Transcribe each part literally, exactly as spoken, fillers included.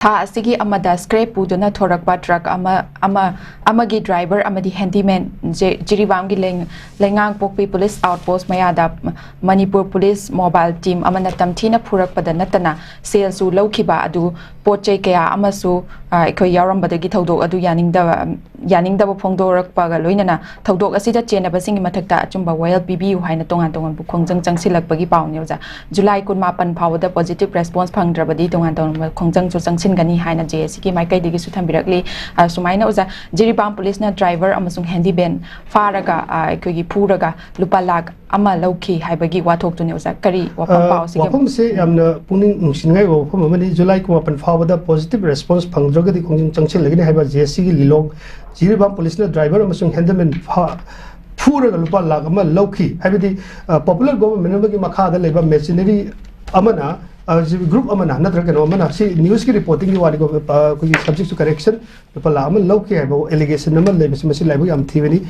ꯊꯥ ꯑꯁꯤꯒꯤ ꯑꯃꯗ ꯁ꯭ꯀ꯭ꯔꯦꯞ ꯄꯨꯗꯨꯅ ꯊꯣꯔꯛꯄ ꯇ꯭ꯔꯛ ꯑꯃ ꯑꯃ ꯑꯃꯒꯤ ꯗ꯭ꯔꯥꯏꯚꯔ ꯑꯃꯗꯤ ꯍꯦꯟꯗꯤꯃꯦꯟ ꯖꯤꯔꯤꯕꯥꯝꯒꯤ ꯂꯩꯉꯥꯡꯄꯣꯛꯄꯤ ꯄꯨꯂꯤꯁ ꯑꯥꯎꯠꯄꯣꯁ ꯃꯌꯥꯗ ꯃꯅꯤꯄꯨꯔ ꯄꯨꯂꯤꯁ ꯃꯣꯕꯥꯏꯜ ꯇꯤꯝ ꯑꯃꯅ ꯇꯝꯊꯤꯅ ꯐꯨꯔꯛꯄꯗ ꯅꯠꯇꯅ ꯁꯦꯜꯁꯨ ꯂꯧꯈꯤꯕ ꯑꯗꯨ ꯄꯣꯠ ꯆꯩ ꯀꯌꯥ ꯑꯃꯁꯨ ꯑꯩꯈꯣꯏ ꯌꯥꯎꯔꯝꯕꯗꯒꯤ ꯊꯧꯗꯣꯛ ꯑꯗꯨ ꯌꯥꯅꯤꯡꯗꯕ ꯌꯥꯅꯤꯡꯗꯕ ꯐꯣꯡꯗꯣꯔꯛꯄꯒ ꯂꯣꯏꯅꯅ ꯊꯧꯗꯣꯛ ꯑꯁꯤꯗ ꯆꯦꯟꯅꯕꯁꯤꯡꯒꯤ ꯃꯊꯛꯇ ꯑꯆꯨꯝꯕ ꯋꯥꯌꯦꯜ ꯄꯤꯕꯤꯌꯨ ꯍꯥꯏꯅ ꯇꯣꯉꯥꯟ ꯇꯣꯉꯥꯟꯕ ꯈꯣꯡꯖꯪ ꯆꯪꯁꯤꯜꯂꯛꯄꯒꯤ ꯄꯥꯎꯅꯤ ꯑꯣꯖꯥ꯫ ꯖꯨꯂꯥꯏ ꯀꯨꯟꯃꯥꯄꯟ ꯐꯥꯎꯕꯗ ꯄꯣꯖꯤꯇꯤꯚ ꯔꯦꯁꯄꯣꯟꯁ ꯐꯪꯗ꯭ꯔꯕꯗꯤ ꯇꯣꯉꯥꯟ ꯇꯣꯉꯥꯟꯕ ꯈꯣꯡꯖꯪꯁꯨ ꯆꯪꯁꯤꯟꯒꯅꯤ ꯍꯥꯏꯅ ꯖꯦ ꯑꯦ ꯁꯤꯒꯤ ꯃꯥꯏꯀꯩꯗꯒꯤꯁꯨ ꯊꯝꯕꯤꯔꯛꯂꯤ꯫ ꯁꯨꯃꯥꯏꯅ ꯑꯣꯖꯥ, ꯖꯤꯔꯤꯕꯥꯝ ꯄꯨꯂꯤꯁꯅ ꯗ꯭ꯔꯥꯏꯚꯔ ꯑꯃꯁꯨꯡ ꯍꯦꯟꯗꯤꯃꯦꯟ ꯐꯥꯔꯒ ꯑꯩꯈꯣꯏꯒꯤ ꯐꯨꯔꯒ ꯂꯨꯄꯥ ꯂꯥꯈ ꯑꯃ ꯂꯧꯈꯤ ꯍꯥꯏꯕꯒꯤ ꯋꯥꯊꯣꯛꯇꯨꯅꯤ ꯑꯣꯖꯥ꯫ ꯀꯔꯤ ꯋꯥꯐꯝ ꯄꯥꯎ ꯑꯁꯤꯒꯤ? ꯋꯥꯐꯝꯁꯦ ꯌꯥꯝꯅ ꯄꯨꯛꯅꯤꯡ ꯅꯨꯡꯁꯤꯅꯤꯡꯉꯥꯏ ꯑꯣꯏꯕ ꯋꯥꯐꯝ ꯑꯃꯅꯤ꯫ ꯖꯨꯂꯥꯏ ꯀꯨꯟꯃꯥꯄꯟ ꯐꯥꯎꯕꯗ ꯄꯣꯖꯤꯇꯤꯚ ꯔꯦꯁꯄꯣꯟꯁ ꯐꯪꯗ꯭ꯔꯒꯗꯤ ꯈꯣꯡꯖꯪ ꯆꯪꯁꯤꯜꯂꯒꯅꯤ ꯍꯥꯏꯕ ꯖꯦ ꯑꯦ ꯁꯤꯒꯤ ꯂꯤꯂꯣꯡ ꯖꯤꯔꯤꯕꯥꯝ ꯄꯨꯂꯤꯁꯅ ꯗ꯭ꯔꯥꯏꯚꯔ ꯑꯃꯁꯨꯡ ꯍꯦꯟꯗꯃꯦꯟ ꯐꯨꯔꯒ ꯂꯨꯄꯥ ꯂꯥꯈ ꯑꯃ ꯂꯧꯈꯤ꯫ ꯍꯥꯏꯕꯗꯤ ꯄꯣꯄꯨꯂꯔ ꯒꯣꯚꯔꯟꯃꯦꯟꯠ ꯑꯃꯒꯤ ꯃꯈꯥꯗ ꯂꯩꯕ ꯃꯦꯆꯤꯅꯔꯤ ꯑꯃꯅ ꯒ꯭ꯔꯨꯞ ꯑꯃꯅ ꯅꯠꯇ꯭ꯔꯒ ꯀꯩꯅꯣ ꯑꯃꯅ, ꯁꯤ ꯅ꯭ꯌꯨꯁꯀꯤ ꯔꯤꯄꯣꯔꯇꯤꯡꯒꯤ ꯋꯥꯅꯤꯀꯣ, ꯑꯩꯈꯣꯏꯒꯤ ꯁꯕꯖꯦꯛꯁꯨ ꯀꯔꯦꯛꯁꯟ, ꯂꯨꯄꯥ ꯂꯥꯈ ꯑꯃ ꯂꯧꯈꯤ ꯍꯥꯏꯕ ꯑꯦꯂꯤꯒꯦꯁꯟ ꯑꯃ ꯂꯩꯕꯁꯤ, ꯃꯁꯤ ꯂꯥꯏꯕꯛ ꯌꯥꯝ ꯊꯤꯕꯅꯤ꯫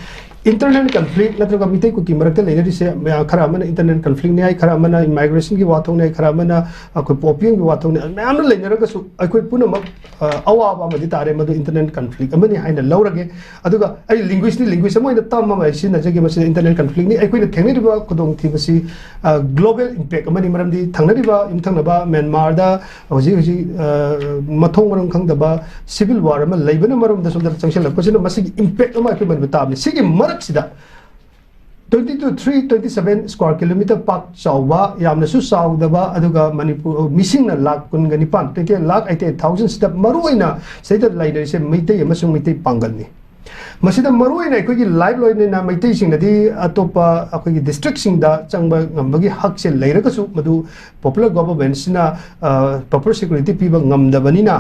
ꯏꯟꯇꯔꯅꯦꯜ ꯀꯟꯐ꯭ꯂꯤꯛ ꯅꯠꯇ꯭ꯔꯒ ꯃꯤꯇꯩ ꯀꯨꯀꯤ ꯃꯔꯛꯇ ꯂꯩꯅꯔꯤꯁꯦ ꯃꯌꯥꯝ ꯈꯔ ꯑꯃꯅ ꯏꯟꯇꯔꯅꯦꯜ ꯀꯟꯐ꯭ꯂꯤꯛꯅꯤ ꯍꯥꯏ, ꯈꯔ ꯑꯃꯅ ꯏꯃꯥꯏꯒ꯭ꯔꯦꯁꯟꯒꯤ ꯋꯥꯊꯣꯛꯅꯤ ꯍꯥꯏ, ꯈꯔ ꯑꯃꯅ ꯑꯩꯈꯣꯏ ꯑꯣꯄꯤꯌꯝꯒꯤ ꯋꯥꯊꯣꯛꯅꯤ, ꯃꯌꯥꯝꯅ ꯂꯩꯅꯔꯒꯁꯨ ꯑꯩꯈꯣꯏ ꯄꯨꯝꯅꯃꯛ ꯑꯋꯥꯕ ꯑꯃꯗꯤ ꯇꯥꯔꯦ꯫ ꯃꯗꯨ ꯏꯟꯇꯔꯅꯦꯜ ꯀꯟꯐ꯭ꯂꯤꯛ ꯑꯃꯅꯤ ꯍꯥꯏꯅ ꯂꯧꯔꯒꯦ꯫ ꯑꯗꯨꯒ ꯑꯩ ꯂꯤꯡꯒ꯭ꯋꯤꯁꯅꯤ, ꯂꯤꯡꯒ꯭ꯋꯤꯁ ꯑꯃ ꯑꯣꯏꯅ ꯇꯔꯝ ꯑꯃ ꯑꯩ ꯁꯤꯖꯤꯟꯅꯖꯒꯦ꯫ ꯃꯁꯤꯗ ꯏꯟꯇꯔꯅꯦꯜ ꯀꯟꯐ꯭ꯂꯤꯛꯅꯤ꯫ ꯑꯩꯈꯣꯏꯅ ꯊꯦꯡꯅꯔꯤꯕ ꯈꯨꯗꯣꯡꯊꯤꯕꯁꯤ ꯒ꯭ꯂꯣꯕꯦꯜ ꯏꯝꯄꯦꯛ ꯑꯃꯅꯤ꯫ ꯃꯔꯝꯗꯤ ꯊꯪꯅꯔꯤꯕ ꯌꯨꯝꯊꯪꯅꯕ ꯃ꯭ꯌꯥꯟꯃꯥꯔꯗ ꯍꯧꯖꯤꯛ ꯍꯧꯖꯤꯛ ꯃꯊꯣꯡ ꯃꯔꯝ ꯈꯪꯗꯕ ꯁꯤꯚꯤꯜ ꯋꯥꯔ ꯑꯃ ꯂꯩꯕꯅ ꯃꯔꯝꯗ ꯁꯣꯝꯗ ꯆꯪꯁꯤꯜꯂꯛꯄꯁꯤꯅ ꯃꯁꯤꯒꯤ ꯏꯝꯄꯦꯛ ꯑꯃ ꯑꯩꯈꯣꯏ ꯃꯅꯤꯄꯨꯔ ꯇꯥꯕꯅꯤ꯫ ꯁꯤꯒꯤ ꯃꯔꯛꯁꯤꯗ twenty to three twenty seven square kilometer ꯄꯥꯛ ꯆꯥꯎꯕ, ꯌꯥꯝꯅꯁꯨ ꯆꯥꯎꯗꯕ, ꯑꯗꯨꯒ ꯃꯅꯤꯄꯨꯔ ꯃꯤꯁꯤꯡꯅ ꯂꯥꯈ ꯀꯨꯟꯒ ꯅꯤꯄꯥꯟ, twenty lakh eighty eight thousand ꯁꯤꯗ ꯃꯔꯨꯑꯣꯏꯅ ꯁꯤꯗ ꯂꯩꯅꯔꯤꯁꯦ ꯃꯩꯇꯩ ꯑꯃꯁꯨꯡ ꯃꯩꯇꯩ ꯄꯥꯡꯒꯜꯅꯤ꯫ ꯃꯁꯤꯗ ꯃꯔꯨꯑꯣꯏꯅ ꯑꯩꯈꯣꯏꯒꯤ ꯂꯥꯏꯐ ꯂꯣꯏꯅꯅ ꯃꯩꯇꯩꯁꯤꯡꯗꯗꯤ ꯑꯇꯣꯞꯄ ꯑꯩꯈꯣꯏꯒꯤ ꯗꯤꯁꯇ꯭ꯔꯤꯛꯁꯤꯡꯗ ꯆꯪꯕ ꯉꯝꯕꯒꯤ ꯍꯛꯁꯦ ꯂꯩꯔꯒꯁꯨ ꯃꯗꯨ ꯄꯣꯄꯨꯂꯔ ꯒꯣꯚꯔꯟꯃꯦꯟꯠꯁꯤꯅ ꯄ꯭ꯔꯣꯄꯔ ꯁꯦꯀ꯭ꯌꯨꯔꯤꯇꯤ ꯄꯤꯕ ꯉꯝꯗꯕꯅꯤꯅ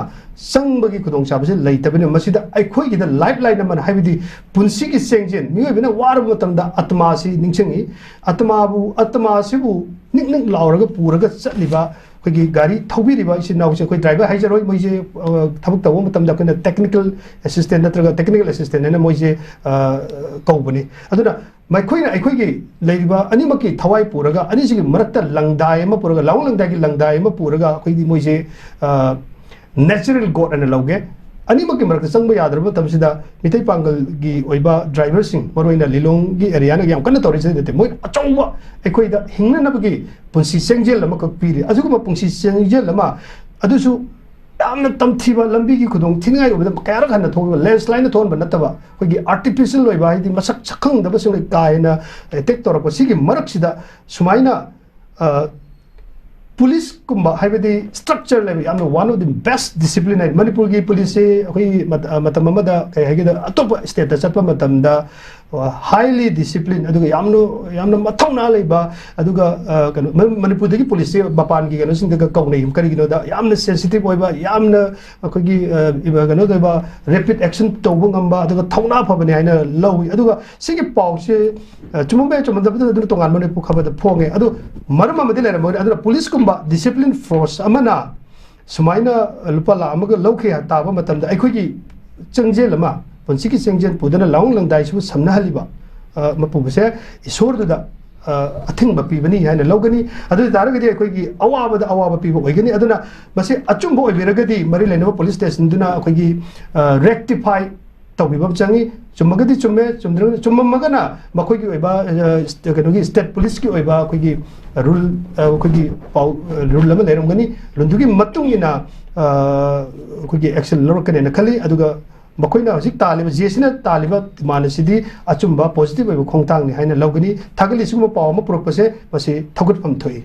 ꯆꯪꯕꯒꯤ ꯈꯨꯗꯣꯡꯆꯥꯕꯁꯦ ꯂꯩꯇꯕꯅꯤꯅ ꯃꯁꯤꯗ ꯑꯩꯈꯣꯏꯒꯤꯗ ꯂꯥꯏꯐ ꯂꯥꯏꯟ ꯑꯃꯅ, ꯍꯥꯏꯕꯗꯤ ꯄꯨꯟꯁꯤꯒꯤ ꯆꯦꯡꯖꯦꯜ, ꯃꯤꯑꯣꯏꯕꯅ ꯋꯥꯔꯕ ꯃꯇꯝꯗ ꯑꯥꯇꯃꯥꯁꯤ ꯅꯤꯡꯁꯤꯡꯉꯤ꯫ ꯑꯥꯇꯃꯥꯕꯨ, ꯑꯥꯇꯃꯥꯁꯤꯕꯨ ꯅꯤꯛ ꯅꯤꯛ ꯂꯥꯎꯔꯒ ꯄꯨꯔꯒ ꯆꯠꯂꯤꯕ ꯑꯩꯈꯣꯏꯒꯤ ꯒꯥꯔꯤ ꯊꯧꯕꯤꯔꯤꯕ ꯏꯆꯤꯟ ꯏꯅꯥꯎꯁꯦ, ꯑꯩꯈꯣꯏ ꯗ꯭ꯔꯥꯏꯚꯔ ꯍꯥꯏꯖꯔꯣꯏ, ꯃꯣꯏꯁꯦ ꯊꯕꯛ ꯇꯧꯕ ꯃꯇꯝꯗ ꯑꯩꯈꯣꯏꯅ ꯇꯦꯛꯅꯤꯀꯦꯜ ꯑꯦꯁꯤꯁꯇꯦꯟ ꯅꯠꯇ꯭ꯔꯒ ꯇꯦꯛꯅꯤꯀꯦꯜ ꯑꯦꯁꯤꯁꯇꯦꯟ ꯍꯥꯏꯅ ꯃꯣꯏꯁꯦ ꯀꯧꯕꯅꯤ꯫ ꯑꯗꯨꯅ ꯃꯈꯣꯏꯅ ꯑꯩꯈꯣꯏꯒꯤ ꯂꯩꯔꯤꯕ ꯑꯅꯤꯃꯛꯀꯤ ꯊꯋꯥꯏ ꯄꯨꯔꯒ, ꯑꯅꯤꯁꯤꯒꯤ ꯃꯔꯛꯇ ꯂꯪꯗꯥꯏ ꯑꯃ ꯄꯨꯔꯒ, ꯂꯥꯎ ꯂꯪꯗꯥꯏꯒꯤ ꯂꯪꯗꯥꯏ ꯑꯃ ꯄꯨꯔꯒ ꯑꯩꯈꯣꯏꯒꯤ ꯃꯣꯏꯁꯦ natural God ꯑꯅ ꯂꯧꯒꯦ꯫ ꯑꯅꯤꯃꯛꯀꯤ ꯃꯔꯛꯇ ꯆꯪꯕ ꯌꯥꯗ꯭ꯔꯕ ꯃꯇꯝꯁꯤꯗ ꯃꯤꯇꯩ ꯄꯥꯡꯒꯜꯒꯤ ꯑꯣꯏꯕ driverꯁꯤꯡ, ꯃꯔꯨꯑꯣꯏꯅ ꯂꯤꯂꯣꯡꯒꯤ areaꯅ ꯌꯥꯝ ꯀꯟꯅ ꯇꯧꯔꯤꯁꯤ ꯅꯠꯇꯦ, ꯃꯣꯏ ꯑꯆꯧꯕ ꯑꯩꯈꯣꯏꯗ ꯍꯤꯡꯅꯅꯕꯒꯤ ꯄꯨꯟꯁꯤ ꯆꯦꯡꯖꯦꯜ ꯑꯃꯈꯛ ꯄꯤꯔꯤ꯫ ꯑꯁꯤꯒꯨꯝꯕ ꯄꯨꯟꯁꯤ ꯆꯦꯡꯖꯦꯜ ꯑꯃ, ꯑꯗꯨꯁꯨ ꯌꯥꯝꯅ ꯇꯝꯊꯤꯕ, ꯂꯝꯕꯤꯒꯤ ꯈꯨꯗꯣꯡ ꯊꯤꯅꯤꯡꯉꯥꯏ ꯑꯣꯏꯕꯗ ꯀꯌꯥꯔꯛ ꯍꯟꯅ ꯊꯣꯛꯂꯤꯕ, landslideꯅ ꯊꯣꯛꯍꯟꯕ ꯅꯠꯇꯕ, ꯑꯩꯈꯣꯏꯒꯤ artificial ꯑꯣꯏꯕ, ꯍꯥꯏꯗꯤ ꯃꯁꯛ ꯁꯛꯈꯪꯗꯕꯁꯤꯡꯅ ꯀꯥ ꯍꯦꯟꯅ attack ꯇꯧꯔꯛꯄ, ꯁꯤꯒꯤ ꯃꯔꯛꯁꯤꯗ ꯁꯨꯃꯥꯏꯅ, ꯑ, policeꯀꯨꯝꯕ, ꯍꯥꯏꯕꯗꯤ structure ꯂꯩꯕ, ꯌꯥꯝꯅ one of the best discipline ꯍꯥꯏ꯫ ꯃꯅꯤꯄꯨꯔꯒꯤ policeꯁꯦ ꯑꯩꯈꯣꯏ ꯃꯠ-, ꯑ, ꯃꯇꯝ ꯑꯃꯗ, ꯀꯩ ꯍꯥꯏꯒꯦꯗ, ꯑꯇꯣꯞꯄ stateꯇ ꯆꯠꯄ ꯃꯇꯝꯗ, ꯑ, highly discipline, ꯑꯗꯨꯒ ꯌꯥꯝꯅ, ꯌꯥꯝꯅ ꯃꯊꯧꯅꯥ ꯂꯩꯕ, ꯑꯗꯨꯒ, ꯑ, ꯀꯩꯅꯣ, ꯃ-, ꯃꯅꯤꯄꯨꯔꯗꯒꯤ policeꯁꯦ ꯃꯄꯥꯟꯒꯤ ꯀꯩꯅꯣꯁꯤꯡꯗꯒ ꯀꯧꯅꯩ꯫ ꯀꯔꯤꯒꯤꯅꯣꯗ, ꯌꯥꯝꯅ sensitive ꯑꯣꯏꯕ, ꯌꯥꯝꯅ ꯑꯩꯈꯣꯏꯒꯤ, ꯑ, ꯏꯕ-, ꯀꯩꯅꯣ ꯇꯧꯕ, rapid action ꯇꯧꯕ ꯉꯝꯕ, ꯑꯗꯨꯒ ꯊꯧꯅꯥ ꯐꯕꯅꯤ ꯍꯥꯏꯅ ꯂꯧꯏ꯫ ꯑꯗꯨꯒ ꯁꯤꯒꯤ ꯄꯥꯎꯁꯦ, ꯑ, ꯆꯨꯝꯃꯝꯕ ꯌꯥꯏ, ꯆꯨꯝꯃꯝꯗꯕꯗꯨ ꯑꯗꯨꯅ ꯇꯣꯉꯥꯟꯕ ꯅꯤꯄꯨ ꯈꯕꯔꯗ ꯐꯣꯡꯉꯦ꯫ ꯑꯗꯨ ꯃꯔꯝ ꯑꯃꯗꯤ ꯂꯩꯔꯝꯃꯒꯅꯤ꯫ ꯑꯗꯨꯅ policeꯀꯨꯝꯕ discipline force ꯑꯃꯅ ꯁꯨꯃꯥꯏꯅ ꯂꯨꯄꯥ ꯂꯥꯈ ꯑꯃꯒ ꯂꯧꯈꯤ ꯇꯥꯕ ꯃꯇꯝꯗ, ꯑꯩꯈꯣꯏꯒꯤ ꯆꯦꯡꯖꯦꯜ ꯑꯃ, ꯄꯨꯟꯁꯤꯒꯤ ꯆꯦꯡꯖꯦꯜ ꯄꯨꯗꯨꯅ ꯂꯥꯏꯑꯣꯡ ꯂꯪꯗꯥꯏꯁꯤꯕꯨ ꯁꯝꯅꯍꯜꯂꯤꯕ, ꯑ, ꯃꯄꯨꯕꯁꯦ ꯏꯁꯣꯔꯗꯨꯗ, ꯑ, ꯑꯊꯤꯡꯕ ꯄꯤꯕꯅꯤ ꯍꯥꯏꯅ ꯂꯧꯒꯅꯤ꯫ ꯑꯗꯨ ꯑꯣꯏ ꯇꯥꯔꯒꯗꯤ ꯑꯩꯈꯣꯏꯒꯤ ꯑꯋꯥꯕꯗ ꯑꯋꯥꯕ ꯄꯤꯕ ꯑꯣꯏꯒꯅꯤ꯫ ꯑꯗꯨꯅ ꯃꯁꯤ ꯑꯆꯨꯝꯕ ꯑꯣꯏꯕꯤꯔꯒꯗꯤ ꯃꯔꯤ ꯂꯩꯅꯕ police stationꯗꯨꯅ ꯑꯩꯈꯣꯏꯒꯤ, ꯑ, rectify ꯇꯧꯕꯤꯕ ꯑꯃ ꯆꯪꯉꯤ꯫ ꯆꯨꯝꯃꯒꯗꯤ ꯆꯨꯝꯃꯦ, ꯆꯨꯝꯗ꯭ꯔꯒꯗꯤ, ꯆꯨꯝꯃꯝꯃꯒꯅ ꯃꯈꯣꯏꯒꯤ ꯑꯣꯏꯕ, ꯑ, ꯁ꯭ꯇ-, ꯀꯩꯅꯣꯒꯤ state policeꯀꯤ ꯑꯣꯏꯕ ꯑꯩꯈꯣꯏꯒꯤ rule, ꯑ, ꯑꯩꯈꯣꯏꯒꯤ ꯄꯥꯎ, ꯑ, rule ꯑꯃ ꯂꯩꯔꯝꯒꯅꯤ꯫ Ruleꯗꯨꯒꯤ ꯃꯇꯨꯡ ꯏꯟꯅ, ꯑ, ꯑꯩꯈꯣꯏꯒꯤ action ꯂꯧꯔꯛꯀꯅꯦꯅ ꯈꯜꯂꯤ꯫ ꯑꯗꯨꯒ ꯃꯈꯣꯏꯅ ꯍꯧꯖꯤꯛ ꯇꯥꯜꯂꯤꯕ, ꯖꯦꯁꯤꯅ ꯇꯥꯜꯂꯤꯕ demand ꯑꯁꯤꯗꯤ ꯑꯆꯨꯝꯕ positive ꯑꯣꯏꯕ ꯈꯣꯡꯊꯥꯡꯅꯤ ꯍꯥꯏꯅ ꯂꯧꯒꯅꯤ꯫ ꯊꯥꯒꯠꯂꯤ꯫ ꯁꯤꯒꯨꯝꯕ ꯄꯥꯎ ꯑꯃ ꯄꯨꯔꯛꯄꯁꯦ ꯃꯁꯤ ꯊꯧꯒꯠꯐꯝ ꯊꯣꯛꯏ꯫